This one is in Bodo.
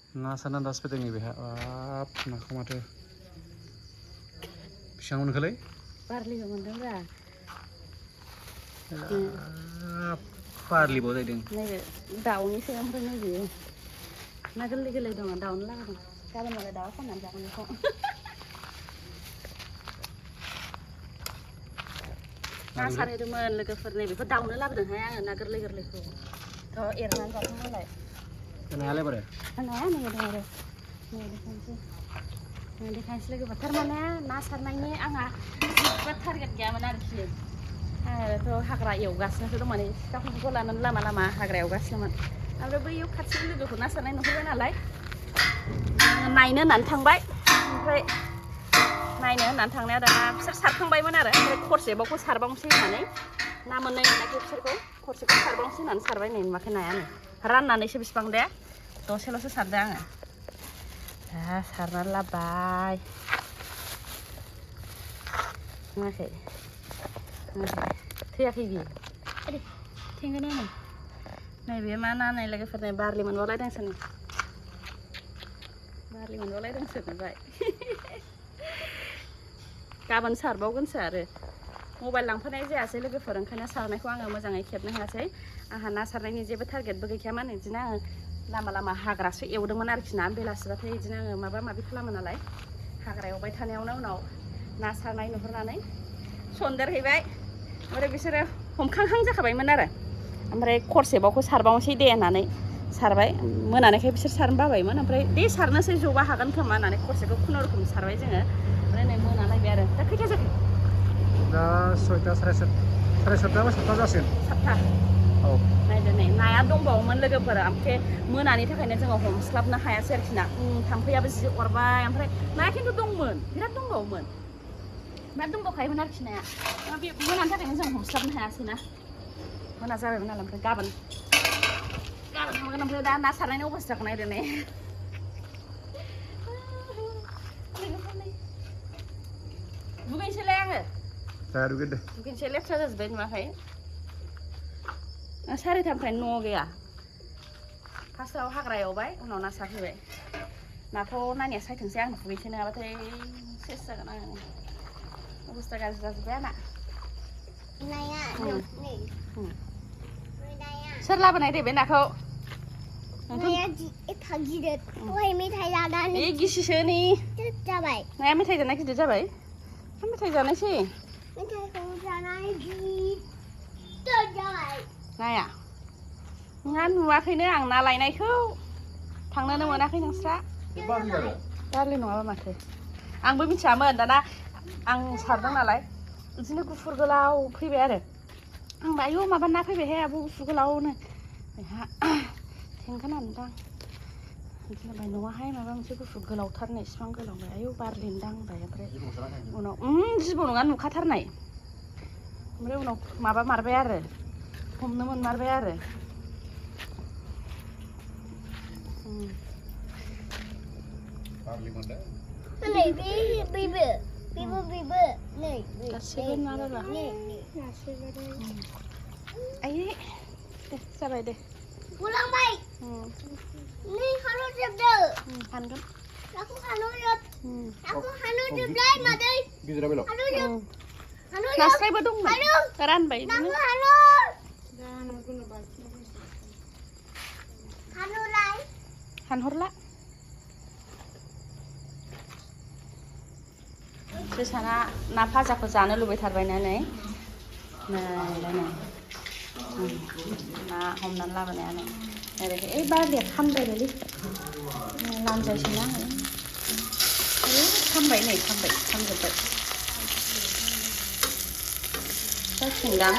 ना सारना दासो फैदों नैबेहा बाब नाखौ माथो बेसेबां मोनखोलै बारलिबो मोनदोंब्रा बारलिबो जाहैदों नैबे दाउनिसो ओमफ्राय नैबे ना गोरलै गोरलै दङ दाउनो लाबोदों गाबोन मालाय दाउआ फाननानै जागोन बेखौ ना सारहैदोंमोन लोगोफोर नैबेखौ दाउनो लाबोदोंहाय आङो ना गोरलै गोरलैखौ थ' एरनानै जाथों मालाय नायालाय बोरै नाया नैबे दं आरो देखायनोसै लोगोफोर थारमाने ना सारनायनि आंहा जेबो टारगेट गैयामोन आरोखि आङोथ' हाग्रा एवगासिनोसो दंमोन सिखाफोरखौ लानानै लामा लामा हाग्रा एवगासिनोमोन ओमफ्राय बैयाव खाथिनि लोगोखौ ना सारनाय नुहैबाय नालाय नायनो होननानै थांबाय ओमफ्राय नायनो होननानै थांनाया दाना बिसोर सारखांबायमोन आरो ओमफ्राय खरसेबावखौ सारबावनोसै होननानै ना मोननाय मोनाखै बिसोरखौ खरसेखौ सारबावनोसै होननानै सारबाय नै नुवाखै नायानो राननानैसो बेसेबां दे दसेल'सो सारदों आङो दा सारनानै लाबोबाय नुवाखै थैयाखै बियो थेंगोन नै नैबे मा ना नै लोगोफोर नै बारलि मोनबावलायदोंसो नै बारलि मोनबावलायदोंसो नुबाय गाबोन सारबावगोनसो आरो मबाइल लांफानाय जायासै लोगोफोर ओंखायनो सारनायखौ आङो मोजाङै खेबनो हायासै आंहा ना सारनायनि जेबो टारगेटबो गैखायामोन बिदिनो आङो लामा लामा हाग्रासो एवदोंमोन आरोखि ना बेलासिबाथाय बिदिनो आङो माबा माबि खालामो नालाय हाग्रा एवबाय थानायावनो उनाव ना सारनाय नुहुरनानै सन्देरहैबाय ओमफ्राय बिसोरो हमखांहां जाखाबायमोन आरो ओमफ्राय खरसेबावखौ सारबावनोसै दे होननानै सारबाय मोनानायखाय बिसोर सारनो बाबायमोन ओमफ्राय दे सारनोसै जबा हागोन खोमा होननानै खरसेखौ खुनुरुखुम सारबाय जोङो ओमफ्राय नै मोनालायबाय आरो दा खैथा जाखो दा 6ता साराय 7ता बा 7ता जासिगोन 7ता औ नायदो नै नाया दंबावोमोन लोगोफोरा ओमफ्राय मोनानि थाखायनो जोङो हमस्लाबनो हायासै आरोखि ना थाम्फैयाबो जि अरबाय ओमफ्राय नाया खिन्थु दंमोन बिराद दंबावोमोन बिराद दंबावखायोमोन आरोखि नाया बे मोनानि थाखायनो जों हमस्लाबनो हायासै ना मोना जाबायमोन नालाय ओमफ्राय गाबोन थांगोन ओमफ्राय दा ना सारनायनि अबस्थाखौ नायदो नै दुगैनोसैलाय आङो दुगैदो दुगैनोसै लेथ्रा जाजोब्बाय नुवाखै 4:30निफ्रायनो न'आव गैया फार्स्टआव हाग्रा एवबाय उनाव ना सारफैबाय नाखौ नानिया सायथोंसै आं दुगैनोसै नङाबाथाय सेस जागोन आङो अबस्था गाज्रि जाजोब्बाय आंना नाया सोर लाबोनाय दे बे नाखौ नाया एफा गिदिर दहाय मेथाइ जानानै गिसिसो नै जाबाय नाया मेथाइ जाना गिदिर जाबाय मेथाइ जानायसै मेथाइखौ जानानै गिदिर जाबाय नाया नोंहा नुवाखैनो आं ना लायनायखौ थांनोनो मोनाखै नोंस्रा बारलि नङाबा माथो आंबो मिथियामोन दाना आं सारदों नालाय बिदिनो गुफुर गोलाव फैबाय आरो आंबो आयौ माबा ना फैबायहाय आब' गुफुर गोलावनो बेहा थेंगोनानो दां बिदिनो न'आहाय माबा मोनसे गुफुर गोलावथारनो इसिबां गोलावबाय आयौ बारलिनो दां होनबाय ओमफ्राय उनाव जिबौ नङा नुखाथारनाय ओमफ्राय उनाव माबा मारबाय आरो हमनो मोनमारबाय आरो बारलि मोनदों नै बेबो नै गासैबो ना बाबा आयै दे जाबाय दे गलांबाय नै हानहरजोबदो हानगोन नाखौ हानहरजोबलाय मादै गिदिरा बेलाव नास्रायबो दंमोन रानबाय हानहरला जोसाना ना भाजाखौ जानो लुबैथारबायना नै ना हमनानै लाबोनायानो ओरै ओइ बारलिया खामबायलै लामजायसैना आङो खामबाय नै खामजोब्बाय जासिगोनदां